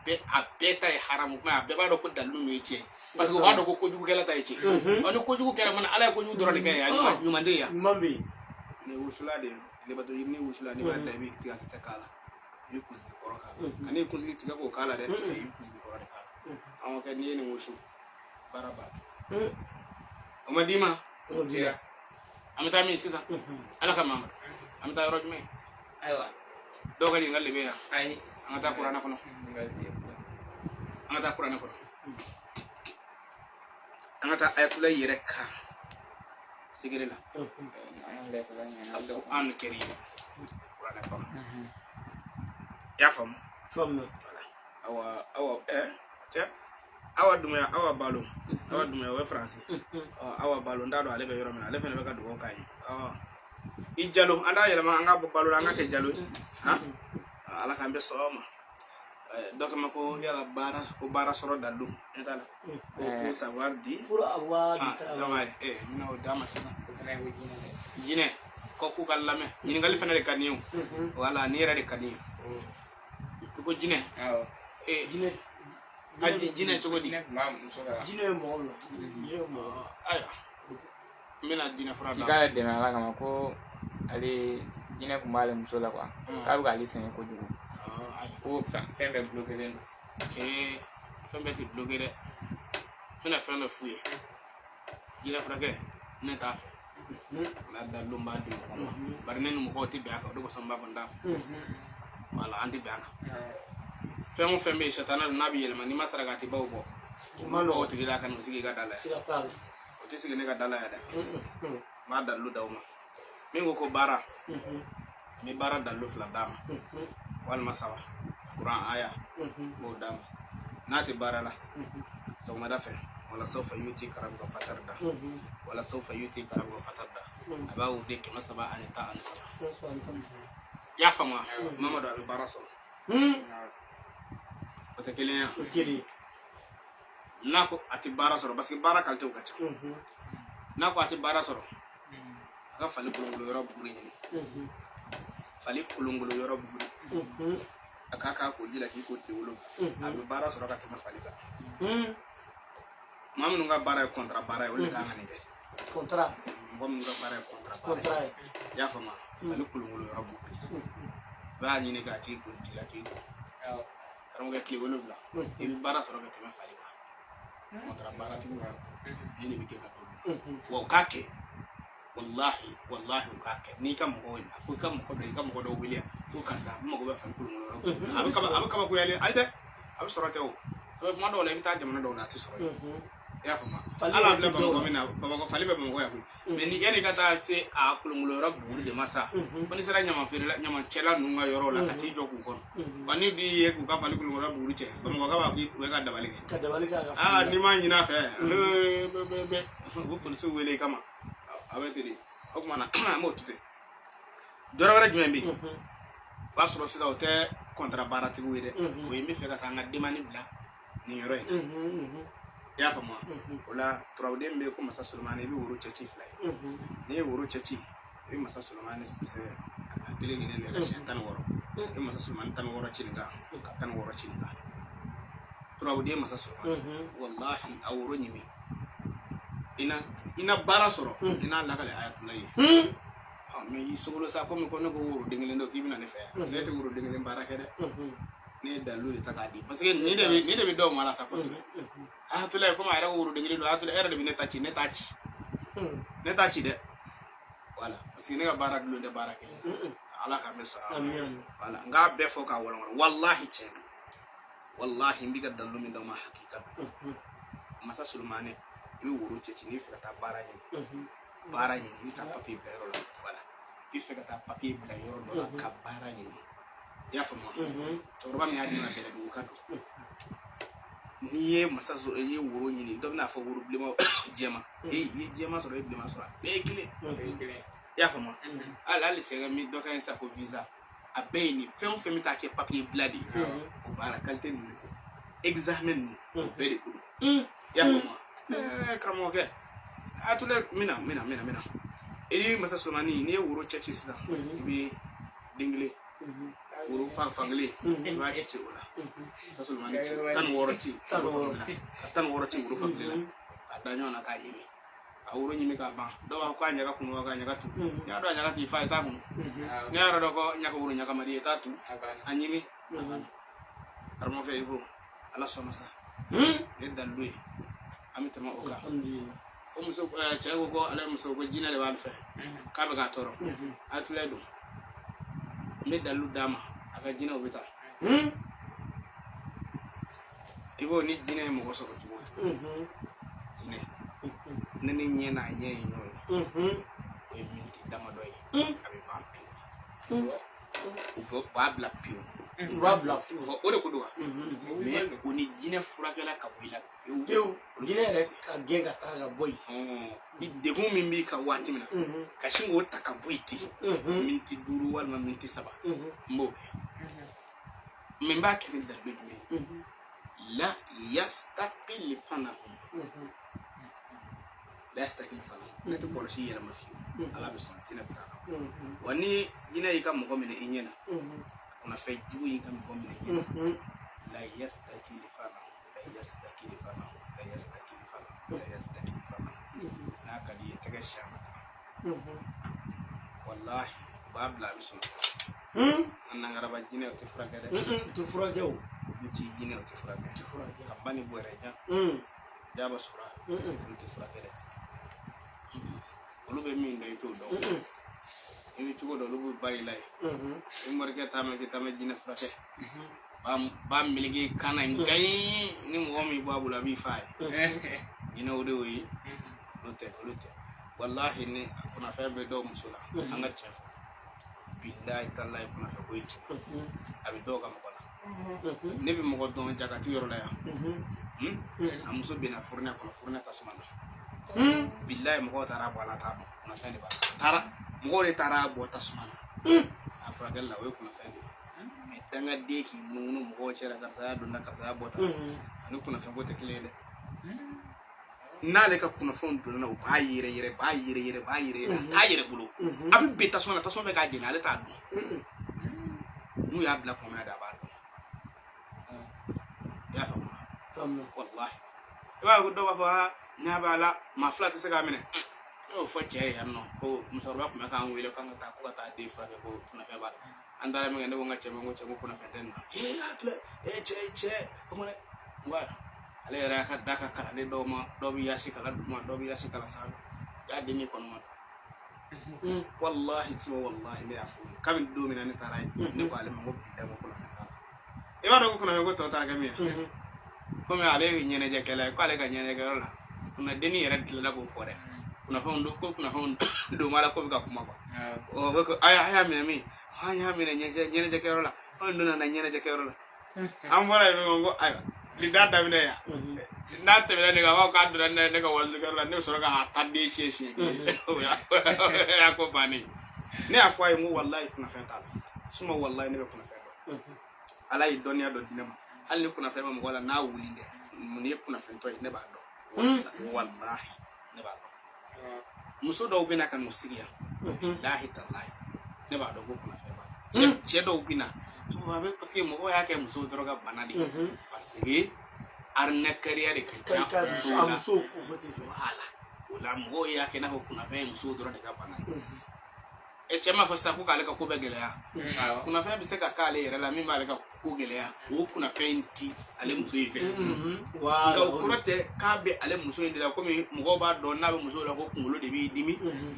bɛɛ ta ye haramu kuma ye. A bɛɛ b'a dɔn ko dalilu ninnu ye tiɲɛ, parce que u b'a dɔn ko kojugukɛla ta ye tiɲɛ. Ɔ, ni kojugu kɛra fana, Ala ye kojugu dɔrɔn de kɛ ye, a ɲuman tɛ yan. Ɲuman bɛ yen. Nin ye wusula de ye, lebato yiri ni wusula. N'i b'a da, i bɛ tiga kisɛ k'a la, i bɛ kunsigi kɔrɔ k'a la. Kan'i kunsigi tigɛ k'o k'a la dɛ, i bɛ kunsigi kɔrɔ de k'a la. An kɛ, n'i ye nin wusu, baara b'a la. O ma d'i ma? O dira. An bɛ taa min sisan, Ala ka mamadu, an bɛ taa yɔrɔ jumɛn? Ayiwa. Dɔw ka ɲininkali de bɛ yan. Ayi. An ka taa kuranɛ kɔnɔ. An ka taa kuranɛ kɔnɔ, an ka taa ayatula yɛrɛ kan sigiri la. Alquran karim, kuranɛ kɔnɔ, i y'a faamu? Faamu. Voilà. Awa, awa, cɛ, Awa Dumuya, Awa Balo, Awa Dumuya, o ye Faransi. Ɔ, Awa Balo, n t'a dɔn ale bɛ yɔrɔ min na, ale fana bɛ ka dugawu k'an ye. Ɔ, i Jalo, an t'a yɛlɛma, an ka bɔ Balo la, an ka kɛ Jalo ye. Han, Ala k'an bɛ sɔn ma. Dɔ kama ko yala baara, ko baara sɔrɔ dalilu ne t'a la, ko pour savoir dire Pour avoir du ah travail. Travail, n bɛna o d'a ma sisan. O fana ye ko jinɛ dɛ. Jinɛ ko k'u ka lamɛn, ɲininkali fana de ka di n ye o. Wala ni yɛrɛ de ka di n ye. I ko jinɛ? Awɔ. Jinɛ. Ka jinɛ cogo di? Jinɛ tun b'a muso ka. Jinɛ ye mɔgɔ la. Jinɛ ye mɔgɔ la. Ayiwa, n bɛna jinɛ fura K'i d'a ma. k'ale dɛmɛ Ala kama, ko ale jinɛ tun b'ale muso la quoi, k'a bɛ k'ale sɛgɛn kojugu. Ah, ayiwa. Ko fɛn bɛɛ bloquélen don. Fɛn bɛɛ tɛ bloqué dɛ. N bɛna fɛn dɔ f'u ye. Jinɛ furakɛ, ne t'a fɛ n'a dalilu n b'a di mɔgɔ ma, bari ne ni mɔgɔw tɛ bɛn a kan. O de kosɔn n b'a fɔ n t'a fɛ. Wala, an tɛ bɛn a kan. Fɛn o fɛn bɛ yen, satana don, n'a bɛ yɛlɛma, n'i ma sarakati baw bɔ, O ma o nɔgɔn. tigi la ka n'o sigi i ka da la yan. Siga t'a la. O tɛ sigi ne ka da la yan dɛ. N b'a dalilu d'aw ma. Min ko ko baara, n bɛ baara dalilu fila d'a ma walima saba, kuran aya, n b'o d'a ma. N'a tɛ baara la, sɔgɔmada fɛ, wala sawfa yutika rabbuka fatarda, wala sawfa yutika rabbuka fatarda, a b'a wuli 313. I y'a faamu wa? Mamadu, a bɛ baara sɔrɔ. O tɛ kelen ye wa? O kelen. N'a ko a tɛ baara sɔrɔ, parce que baara qualitéw ka ca, n'a ko a tɛ baara sɔrɔ, a ka fali kolongolo yɔrɔ buguri ɲini, fali kolongolo yɔrɔ buguri, a k'a k'a ko ji la k'i ko tile 7, a bɛ baara sɔrɔ ka tɛmɛ fali kan. Maa minnu ka baara ye contrat baara ye, olu de kan ka nin kɛ. Contrat. Mɔgɔ minnu ka baara ye contrat baara ye. Contrat ye. I y'a faamu wa? Fali kolongolo yɔrɔ buguri, i b'a ɲini k'a k'i ko ji la k'i ko, karamɔgɔkɛ, tile 7, i bɛ baara sɔrɔ ka tɛmɛ fali kan. Contrat baaratigiw, nin de bɛ kɛ ka d'olu ma. Wa u k'a kɛ, walahi, walahi, u k'a kɛ. N'i ka mɔgɔw ye, a fɔ i ka mɔgɔ dɔ, i ka mɔgɔ dɔw wele yan ko karisa, n mago bɛ fali kolongolo yɔrɔ. A bɛ kabakoyalen. Ayi dɛ, a bɛ sɔrɔ tɛ o sabu kuma dɔw la, i bɛ taa jamana dɔw la, a tɛ sɔrɔ yen. I y'a faamu? Fali Hali a yɛrɛ filɛ tɛ dɔw Bamakɔ la. min na, Bamakɔ fali bɛ Bamakɔ yan koyi. Mais ni yanni i ka taa se a kolongolo yɔrɔ buguri de ma sa, fo n'i sera ɲama feerela, ɲamacɛla ninnu ka yɔrɔ la, ka t'i jɔ k'u kɔnɔ. Wa ni b'i ye k'u ka fali kolongolo yɔrɔ buguri cɛ, Bamakɔ ka b'a k'i u bɛ ka dabali kɛ. Ka dabali k'a ka. Aa, n'i m'a ɲini a fɛ, ee, bɛ bɛ bɛ u bɛ polisiw wele i kama. A bɛ ten de. O tuma na, an b'o to ten. Dɔrɔ wɛrɛ jumɛn bɛ yen? O b'a sɔrɔ sisan o tɛ contrat baaratigiw ye dɛ. O ye n bɛ fɛ ka taa n ka demande bila nin yɔrɔ in na. I y'a faamu wa? O la, turabuden bɛ yen ko masa Solomani, i bɛ woro cɛci fila ye. N'i ye woro cɛci, i bɛ masa Solomani sɛbɛn a kelen kelen bɛɛ ka siɲɛ 16. I bɛ masa Solomani 16 ci nin kan, ka 16 ci nin kan. Turabuden masa Solomani, walahi, a woro ɲimi, i na baara sɔrɔ. I n'a lakale ayatula ye. Ɔ, mais i sogolo sa, komi ko ne ko woro den kelen don, k'i bɛna ne fɛ yan, ne tɛ woro den kelen baara kɛ dɛ. Ne ye dalilu de ta k'a di, parce que nin de bɛ dɔw ma la sa kosɛbɛ. A hakili komi a yɛrɛ ko woroden kelen don, a hakili e yɛrɛ de bɛ ne ta ci, ne t'a ci, ne t'a ci dɛ. Voilà, parce que ne ka baara dulon tɛ baara kelen na. Ala k'an bɛ sɔn. Amin. Voilà, n k'a bɛɛ fɔ k'a walawala. Walahi, tiɲɛ don. Walahi, n bɛ ka dalilu min d'aw ma, hakika don. Masa Solomani, i bɛ woro cɛ ci n'i bɛ fɛ ka taa baara ɲini, baara ɲini, i bɛ taa papiye bila yɔrɔ la. Voilà, i bɛ fɛ ka taa papiye bila yɔrɔ dɔ la ka baara ɲini, i y'a faamu wa? Cɛkɔrɔba min y'a di ma, Bɛlɛdugu ka don. N'i ye masa sɔrɔ, i ye woro ɲini, dɔ bɛna fɔ woro bilenman, jɛman, i ye jɛman sɔrɔ, i ye bilenman sɔrɔ, a bɛɛ ye kelen. I y'a faamu wa? Hali cɛ ka min dɔ ka ɲi sisan ko visa, a bɛɛ ye nin. Fɛn o fɛn bɛ taa kɛ papiye bila de ye, o baara qualité ninnu de ko, examen ninnu, o bɛɛ de ko don. I y'a faamu wa? Karamɔgɔkɛ, a tun bɛ min na, min na, min na, min na, i ni masa Solomani, n'i ye woro cɛ ci sisan, i bɛ den kelen woro fan fankelen, i b'a ci ci o la. Masa Solomani ci 16 ci woro fankelen la, ka 16 ci woro fankelen la, k'a da ɲɔgɔn na k'a ɲimi. A woro ɲimi k'a ban, dɔw b'a fɔ k'a ɲaga kunu wa, k'a ɲaga tu. N'i y'a dɔn a ɲaga t'i fa, i t'a kunu. N'i y'a dɔn ko ɲaga woro ɲaga man di, i t'a tu. A ɲimi, karamɔgɔkɛ, i fo Ala sɔnna sa. Nin ye dalilu ye, an bɛ tɛmɛ o kan. Alhamdulillah. Ko muso, cɛ ko ko ale muso ko jinɛ de b'ale fɛ, k'a bɛ k'a tɔɔrɔ. A tulɛ don, n bɛ dalilu d'a ma, a ka jinɛw bɛ taa. I b'o ni jinɛ ye mɔgɔ sɔrɔ cogo o cogo, jinɛ ne ni ɲɛ n'a ɲɛ ye ɲɔgɔn ye, o ye miniti damadɔ ye, a bɛ ban pewu. U b'a bila pewu. U b'a bila. O de ko don wa? Mais o ni jinɛ furakɛla ka bɔ i la pewu. Pewu, jinɛ yɛrɛ ka gɛn ka taga ka bɔ yen. I degun min b'i kan waati min na, ka sin k'o ta ka bɔ yen ten, miniti 5 walima miniti 3, n b'o kɛ. Mais n b'a kɛ ni dalilu jumɛn ye? La yastakilifanahum, la yastakilifanahum. Ne tɛ kɔlɔsi yɛlɛma fiyewu. Ala bɛ sɔn, jinɛ bɛ taa ka bɔ. Wa ni jinɛ y'i ka mɔgɔ minɛ i ɲɛ na, kunnafɛn jugu y'i ka mɔgɔ minɛ i ɲɛ na, la yastakilifanahum, la yastakilifanahum, la yastakilifanahum, la yastakilifanahum. N'a ka di i ye, tɛgɛ siɲɛ ma taa, walahi, u b'a bila, a bɛ sunɔgɔ. An nangaraba jinɛ, o tɛ furakɛ dɛ. U tɛ furakɛ o. Ci jinɛ, o tɛ furakɛ. U tɛ furakɛ. Ka ba ni bɔrɛ jan jaba sura, olu tɛ furakɛ dɛ. Olu bɛ min dɔn, i t'o dɔn. I bɛ cogo dɔn, olu b'u ba i la yen. I morikɛ taa mɛn k'i taa mɛn jinɛ furakɛ, b'a meleke kan na nkayi, ni mɔgɔ min bɔ a bolo, a b'i fa ye. Jinɛ o de y'o ye. Olu tɛ, olu tɛ. Walahi, ni kunnafɛn bɛ dɔw muso la, an ka tiɲɛ fɔ, bilahi talahi, kunnafɛn ko ye tiɲɛ, a bɛ dɔw ka mɔgɔ la. Ne bɛ mɔgɔ dɔn jakati yɔrɔ la yan. A muso benna fourneau kɔnɔ, fourneau tasuma na. Bilahi, mɔgɔw taara bɔ a la, t'a dɔn kunnafɛn de b'a la. Taara, mɔgɔw de taara bɔ tasuma na. A furakɛli la, o ye kunnafɛn de ye. Mais dangaden k'i munumunu mɔgɔw cɛla, karisa y'a donna, karisa y'a bɔ tan, ani kunnafɛn ko tɛ kelen ye dɛ. N'ale ka kunnafɛnw donna, u b'a yɛrɛ yɛrɛ, b'a yɛrɛ yɛrɛ, b'a yɛrɛ yɛrɛ, a t'a yɛrɛ bolo. A bɛ ben tasuma na, tasuma bɛ k'a jeni, ale t'a dɔn. N'u y'a bila kuma min na de, a b'a dɔn. I y'a faamu wa? Walahi, i b'a ye ko dɔw b'a fɔ aa, ɲa b'a la, maa fila tɛ se k'a minɛ. Ne y'o fɔ cɛ ye yan nɔ ko musokɔrɔba tun bɛ k'an wele k'an ka taa, ko ka taa den furakɛ, ko kunnafɛn b'a la. An taara min kɛ, ne ko n ka cɛ ma, n ko cɛ, ko kunnafɛn tɛ nin na. Ee, a filɛ, ee, cɛ, cɛ, o kuma dɛ, n ko ayiwa, ale yɛrɛ y'a ka da ka kalanden dɔw ma, dɔw bɛ yasi kala duguma, dɔw bɛ yasi kala sanfɛ, y'a den min kɔnɔ ma. Walahi suma, walahi, ne y'a fɔ kabini don min na ne taara yen, ne ko ale ma ko bilahi, ko kunnafɛn t'a la. I b'a dɔn ko kunnafɛn ko tɔ taara kɛ min ye, komi ale ye ɲɛnajɛkɛla ye, k'ale ka ɲɛnajɛkɛyɔrɔ la, kunnadenni yɛrɛ tilala k'o fɔ dɛ, kunnafɛnw don, ko kunnafɛnw don b'a la, ko bɛ ka kuma kuwa. O bɛ ko a y'a minɛ min, an y'a minɛ ɲɛnajɛkɛyɔrɔ la, anw donna na ɲɛnajɛkɛyɔrɔ la. An bɔra yen min ko ayiwa, nin t'a daminɛ yan, n'a tɛmɛna ne kan, a b'a fɔ k'a donna ne ka walijukɛyɔrɔ la, ne bɛ sɔrɔ k'a ta den siɲɛ siɲɛ kelen, o y'a ko bannen. Ne y'a fɔ a ye n ko walayi, kunnafɛn t'a la. Suma, walayi, ne bɛ kunnafɛn dɔn. Ala ye dɔnniya dɔ di ne ma. Hali ni kunnafɛn bɛ mɔgɔ la, n'a wuli dɛ, mun ye kunnafɛntɔ ye, ne b'a dɔn. Walahi, ne b'a dɔn. Muso dɔw bɛ na ka n'u sigi yan, bilahi talahi, ne b'a dɔn ko kunnafɛn b'a la. Cɛ dɔw bɛ na, a bɛ parce que mɔgɔw y'a kɛ musow dɔrɔn ka bana de ye, parce que arnaquerie de ka ca musow la. Musow ko ko tɛ fɛ. Voilà, o la mɔgɔw y'a kɛ i n'a fɔ kunnafɛn ye musow dɔrɔn de ka bana ye. Cɛ m'a fɔ sisan ko k'ale ka ko bɛɛ gɛlɛya. Awɔ. Kunnafɛn bɛ se ka k'ale yɛrɛ la min b'ale ka ko gɛlɛya, o kunnafɛn in ti ale muso in fɛ. Nka o kɔrɔ tɛ k'a bɛ ale muso in de la, komi mɔgɔw b'a dɔn n'a bɛ muso la ko kunkolo de b'i dimi,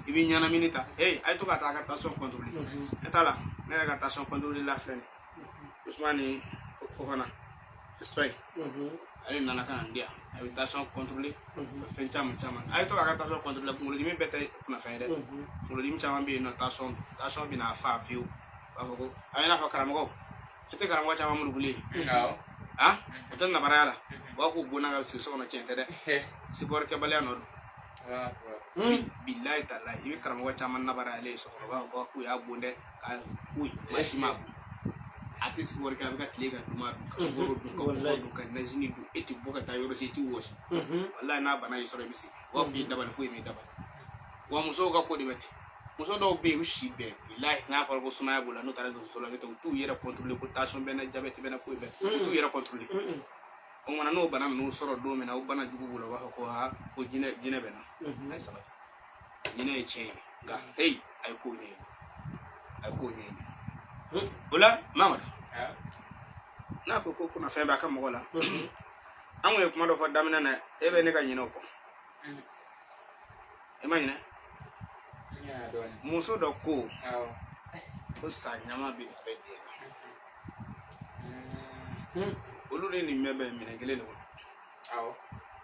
i bɛ ɲɛnamini ta. Hey, a ye to ka taa a ka tension contrôler. Ne t'a la, ne yɛrɛ ka tension contrôler la filɛ nin ye. Usumani Fofana Espagne, ale nana ka na n di yan, a bɛ tension contrôler, fɛn caman caman. A ye to k'a ka tension contrôler. Kunkolodimi bɛɛ tɛ kunnafɛn ye dɛ. Kunkolodimi caman bɛ yen nɔ, tension bɛ n'a fa fiyewu. U b'a fɔ ko a ye n'a fɔ karamɔgɔ, e tɛ karamɔgɔ caman murukuli ye. Awɔ. Ah, o tɛ nabaraya la, u b'a fɔ ko bonna ka sigi so kɔnɔ. Tiɲɛ tɛ dɛ, support kɛbaliya nɔ don. Bilayi talayi, i bɛ karamɔgɔ caman nabarayalen ye so kɔnɔ, u b'a fɔ k'u y'a bon dɛ, ka foyi maa si m'a bon. A tɛ support kɛ, a bɛ ka tile ka duman dun, ka sukaro dun, ka kɔgɔ dun, ka najini dun. E tɛ bɔ ka taa yɔrɔ si, i tɛ wɔsi. Walayi, n'a bana y'i sɔrɔ, i bɛ sigi, u b'a fɔ k'i dabali foyi m'i dabali. Wa musow ka ko de bɛ ten. Muso dɔw bɛ yen, u si bɛɛ, bilayi, n'a fɔra ko sumaya b'u la, n'u taara dɔgɔtɔrɔso la, u t'u yɛrɛ contrôler ko tension bɛ n na, diabète bɛ n na, foyi bɛ, u t'u yɛrɛ contrôler. O kumana n'o bana ninnu sɔrɔ don min na, o bana jugu b'u la, u b'a fɔ ko aa, ko jinɛ jinɛ bɛ n na. A ye sabali, jinɛ ye tiɲɛ ye, nka heyi, a ye kow ɲɛɲini, a ye kow ɲɛɲini. O la Mamadu, n'a ko ko kunnafɛn b'a ka mɔgɔ la, an kun ye kuma dɔ fɔ daminɛ na, e bɛ ne ka ɲinɛ o kɔ, e ma ɲinɛ. Muso dɔ ko ko sa ɲama bɛ a bɛ den na. Olu ni nin bɛɛ bɛ minɛn kelen de kɔnɔ.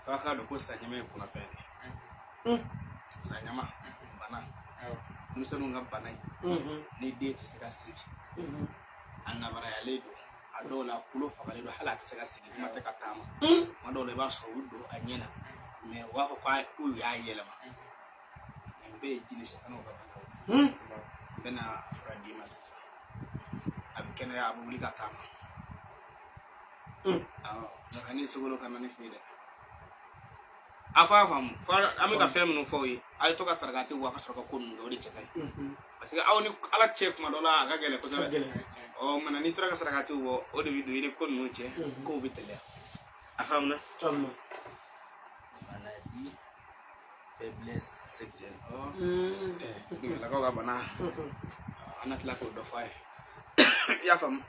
F'a k'a dɔn ko sa ɲama ye kunnafɛn de ye. Sa ɲama bana, denmisɛnninw ka bana ye, ni den tɛ se ka sigi, a nabarayalen don, a dɔw la kulo fagalen don, hali a tɛ se ka sigi, kuma tɛ ka taama. Kuma dɔw la i b'a sɔrɔ u don a ɲɛ na, mɛ u b'a fɔ k'u y'a yɛlɛma. Nin bɛɛ ye jinɛ sitanaw ka bana ye. N bɛna a fura d'i ma sisan, a bɛ kɛnɛya, a bɛ wuli ka taama. Awɔ, nka kan'i sogolo ka na ne fɛ yen dɛ. A fɔ a faamu, fo an bɛ ka fɛn minnu fɔ aw ye, a ye to ka sarakati bɔ, a ka sɔrɔ ka ko ninnu kɛ, o de cɛ ka ɲi. Parce que aw ni Ala cɛ, kuma dɔ la a ka gɛlɛn kosɛbɛ. Ɔ mana n'i tora ka sarakati bɔ, o de bɛ don i ni ko ninnu cɛ, kow bɛ teliya. A faamuna? Maladie, faiblesse sexuelle. Ɔ dugulakaw ka bana, an na tila k'o dɔ fɔ a ye. I y'a faamu?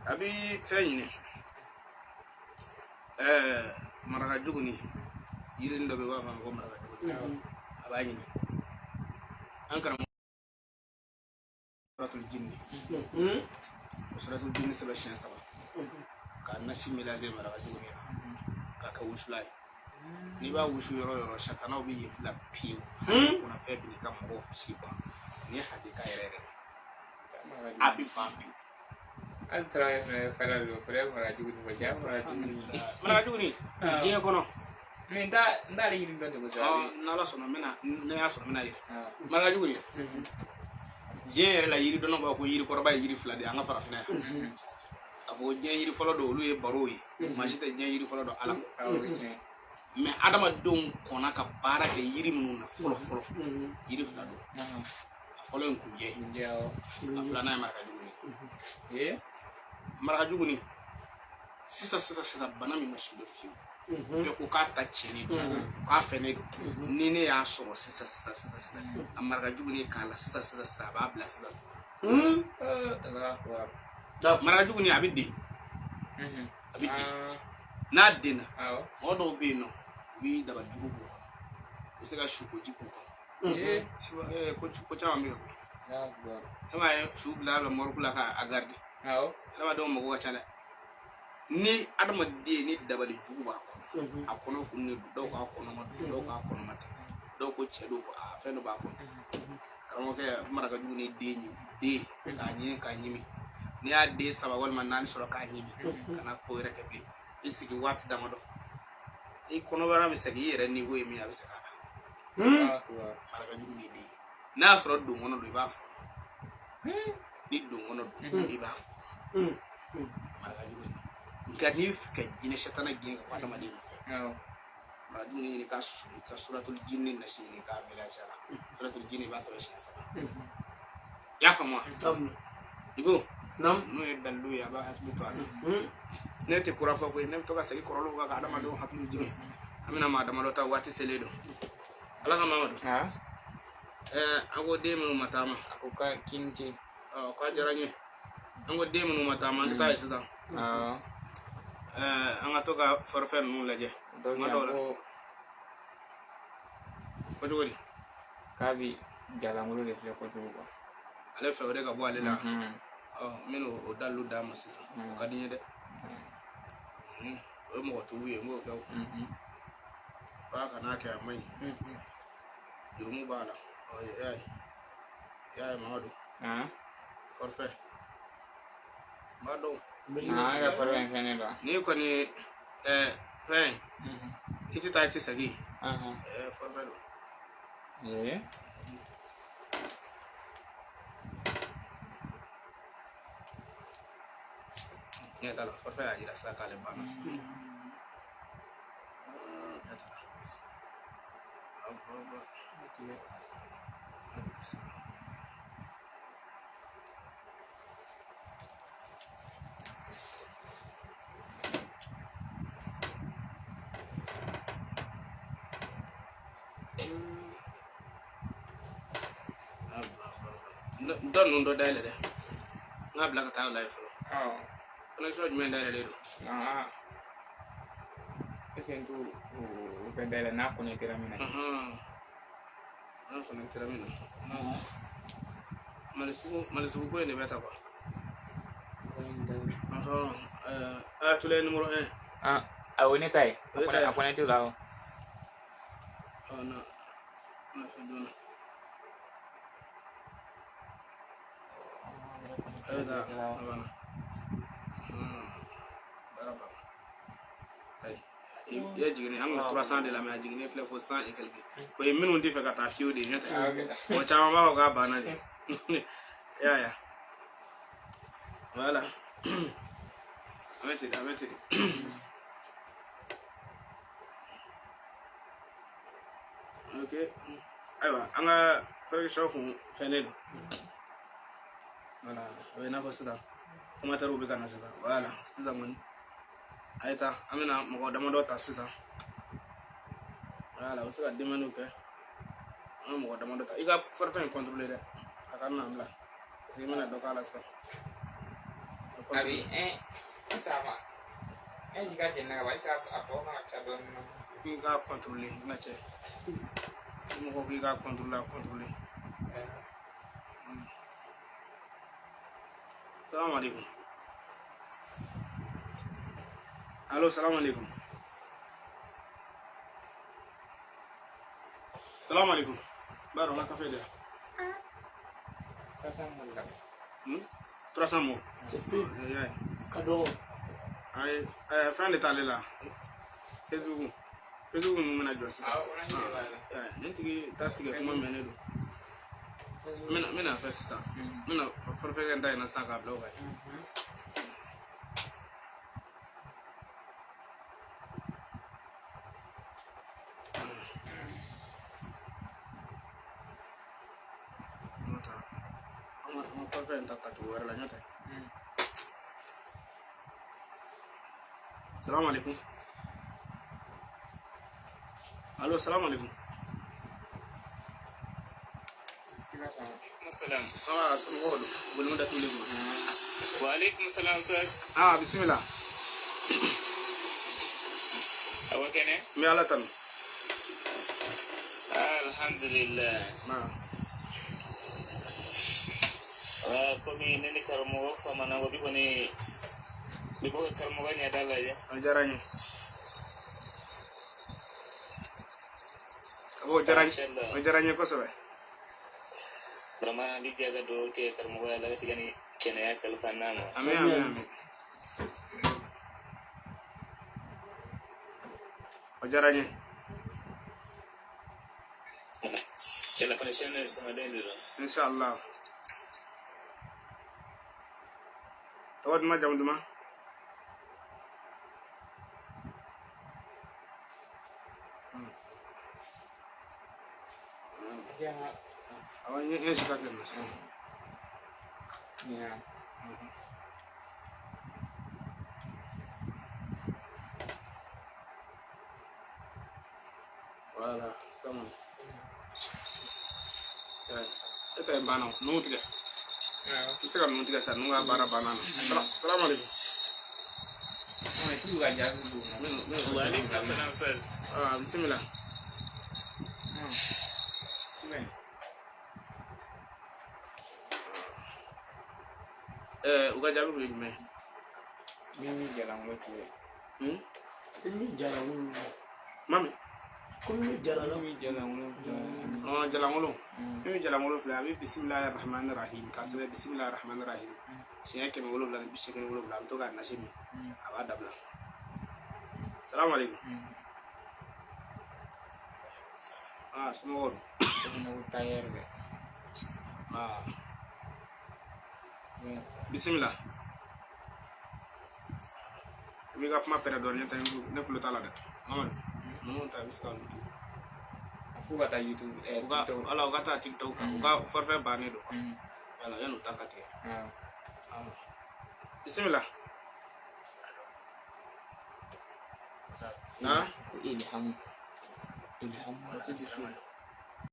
A bi fɛn ɲini, maraka juguni, yirini dɔ bɛ yen, u b'a fɔ a ma ko maraka juguni. A b'a ɲini an karamɔgɔ suratul jinni, o suratul jinni sɛbɛn siɲɛ saba, k'a nasi mélanger maraka juguni na, k'a kɛ wusulan ye. N'i b'a wusu yɔrɔ o yɔrɔ, satanaw bɛ yen bila pewu. Kunnafɛn bɛ n'i ka mɔgɔw si ban. Nin ye hakika yɛrɛ yɛrɛ, a bɛ ban pewu. Hali tarawele fɛnɛ fara don, fɛnɛ mara jugu ni ko cɛ mara jugu ni. Maraka juguni diɲɛ kɔnɔ. Mɛ n t'ale ɲini dɔn de kosɛbɛ. N'Ala sɔnna, n bɛna, ne y'a sɔrɔ, n bɛna yɛrɛ maraka juguni. Diɲɛ yɛrɛ la, yiri dɔnnaw b'a fɔ ko yiri kɔrɔba ye yiri fila de ye an ka farafinna yan. A fɔ ko diɲɛ yiri fɔlɔ dɔ, olu ye barow ye. Maa si tɛ diɲɛ yiri fɔlɔ dɔn Ala kɔ. Awɔ, o ye tiɲɛ ye. Mɛ adamadenw kɔnna ka baara kɛ yiri minnu na fɔlɔ fɔlɔ, yiri fila don. A fɔlɔ ye nkunjɛ ye. Nkunjɛ, awɔ. A filanan ye maraka juguni. Ee. Maraka juguni, sisan sisan sisan, bana min ma si dɔn fiyewu, bɛɛ ko k'a ta tiɲɛnen don, k'a fɛnnen don. Ni ne y'a sɔrɔ sisan sisan sisan sisan, a maraka juguni k'a la sisan sisan sisan, a b'a bila sisan sisan. Maraka juguni, a bɛ den, a bɛ den. N'a denna, mɔgɔ dɔw bɛ yen nɔ, u bɛ dabali jugu k'u kɔnɔ, u bɛ se ka sukoji k'u kɔnɔ. Ko caman bɛ yen koyi. E m'a ye, su bila la morgue la k'a garidi. Adamadenw mago ka ca dɛ. Ni adamaden ni dabali jugu b'a kɔnɔ, a kɔnɔ fununen don, dɔw k'a kɔnɔma don, dɔw k'a kɔnɔma tɛ, dɔw ko cɛ don, ko a fɛn dɔ b'a kɔnɔ. Karamɔgɔkɛ, maraka jugu ni den ɲimi, den k'a ɲimi, k'a ɲimi, n'i y'a den saba walima naani sɔrɔ k'a ɲimi, kana ko wɛrɛ kɛ bilen. I sigi waati damadɔ, i kɔnɔbara bɛ segin i yɛrɛ niveau ye min ye, a bɛ segin a la. Maraka jugu ni den, n'a y'a sɔrɔ don kɔnɔ don, i b'a fɔ ni don kɔnɔ don, i b'a fɔ maraka jugu. Nka n'i bɛ fɛ ka jinɛ satana gɛn ka bɔ adamaden nɔfɛ, maraka jugu ɲini ka susu, i ka suratul jinni nasi ɲini k'a mélanger a la. Suratul jinni, i b'a sɛbɛn siɲɛ saba. I y'a faamu wa? I ko ninnu ye dalilu ye, a b'a hakili to a la. Ne tɛ kura fɔ koyi, ne bɛ to ka segin kɔrɔlenw kan ka adamadenw hakili jigin. An bɛna maa damadɔ ta, waati selen don. Ala ka Mamadu. An ko den minnu ma taama. A ko k'i ni ce. Ɔ, k'a diyara n ye. An ko den minnu ma taama, an tɛ taa yen sisan. Awɔ. An ka to ka forfait ninnu lajɛ. Dɔ Kuma bɛ dɔw yan la. ko Ko cogo di? k'a bi jalangolo de filɛ kojugu quoi. Ale fɛ o de ka bɔ ale la. Ɔ, n bɛna o dalilu d'a ma sisan. O ka di n ye dɛ. O ye mɔgɔ tugu ye, n b'o kɛ o. K'a kana kɛ, a man ɲi. Jurumu b'a la. Ɔ, e y'a ye. I y'a ye Mamadu. Forfait. N b'a dɔn. E ka forfait in fɛnnen don. N'i kɔni ye fɛn i tɛ taa i tɛ segin. Forfait don. Ɲɛ t'a la, forfait y'a jira sisan k'ale banna sisan. Ɲɛ t'a la. Dɔ ninnu dɔ dayɛlɛ dɛ. N k'a bila ka taa o la yen fɔlɔ. Connexion jumɛn dayɛlɛlen don? Est-ce que n t'o o bɛɛ dayɛlɛ n'a connecté min na? N'a connecté min na. Mali sugu ko in de bɛ ta quoi. Ayatollah numéro 1. Awɔ, ne ta ye. A connecté la o. Ɔ, na na fɛn joona. A bɛ taa, a banna. Baara banna. Ayi, i ye jiginni, an kun bɛ 300 de la, mais a jiginni filɛ fo 100 et quelque. O ye minnu tɛ fɛ ka taa fiyewu de ye, n'o tɛ. Mɔgɔ caman b'a fɔ k'a banna de. I y'a ye wa? Voilà. A bɛ ten de, a bɛ ten de. Ok. Ayiwa, an ka connexion kun fɛnnen don. Voilà, a bɛ i n'a fɔ sisan commentaire bɛ ka na sisan. Voilà, sisan kɔni. A ye taa, an bɛna mɔgɔ damadɔ ta sisan. Voilà, u bɛ se ka demande kɛ. An ka mɔgɔ damadɔ ta. I ka forfait in contrôler dɛ. A kana na bila. Parce que i bɛna dɔ k'a la sisan. A bi sisan ma un giga jɛnna ka ban, est-ce que a tɔ kan ka ca dɔɔnin na? I k'a contrôler, n ka cɛ. Ni mɔgɔ k'i k'a contrôler, a contrôler. Salamu alaikum. Allo, salamu alaikum. Salamu alaikum. Baro, n ka kafe di yan. 300 mɔ la. 300 mɔ. C'est peu. I y'a ye. Ka dɔgɔ. Ayi, fɛn de t'ale la. Facebook. Facebook ninnu bɛna jɔ sisan. Awɔ, o n'a ɲɛ b'a la. I y'a ye, nin tigi ta tigɛ kuma mɛnnen don. N bɛna fɛ sisan. N bɛna forfait kɛ n ta in na sisan k'a bila o kan. An ka taa. An ka forfait in ta tacogo wɛrɛ la, n'o tɛ. Salamu alaikum. Allo, salamu alaikum. Salam. Ah, somɔgɔw don. Bolima datugulen don. Wa alaikum salam ustaz. Ah, bisimila. Awa kɛnɛ? N bɛ Ala tanu. Alhamdulillah. Na. Ah, komi ne ni karamɔgɔ famana o bi kɔni bi bɔ ka karamɔgɔ ɲɛda lajɛ. A diyara n ye. O diyara n ye. Inshallah. O diyara n ye kosɛbɛ. Vraiment an bi jɛ ka dugawu kɛ karamɔgɔ ye, Ala ka se ka ni kɛnɛya kalifa n'a ma. Amin, amin, amin. O diyara n ye. Inshallah, connexion ne samaden de don. Inshallah. Tɔgɔ duman, jamu duman? Awɔ, n ye si ka kɛ nin na sisan. Voilà, sisan kɔni. ta in banna, ninnu tigɛ. Awɔ. I bɛ se ka ninnu tigɛ sisan, ninnu ka baara banna na. Salamu aleykum. K'u ka jaabi d'u ma. Waaleykum salam Ustaz. Ah, bisimila. Jumɛn? U ka jaabi kun ye jumɛn ye? Min bɛ jalangolo tigɛ. Hmm? Ko min jalangolo. Mami. Ko min jalala. Min bɛ jalangolo tigɛ. Ɔn, jalangolo. Min bɛ jalangolo filɛ, a bɛ bisimilahi rahmani rahim k'a sɛbɛn bisimilahi rahmani rahim siɲɛ 787, a bɛ to k'a nasi min, a b'a dabila. Salamu aleykum. Ah, somɔgɔw dun? Ko tailleur bɛ. Ah, bisimila. I b'i ka kuma pɛrɛ dɔɔnin, ne tɛ ne tulo t'a la dɛ. Mamadu, ninnu ta, i bɛ se ka ninnu tu. F'u ka taa YouTube U ka TikTok. Wala u ka taa TikTok kan, u ka forfait bannen don. Wala yanni u ta ka tigɛ. Awɔ. Ah. Bisimila. Na? Ko ilhamu. Ilhamu.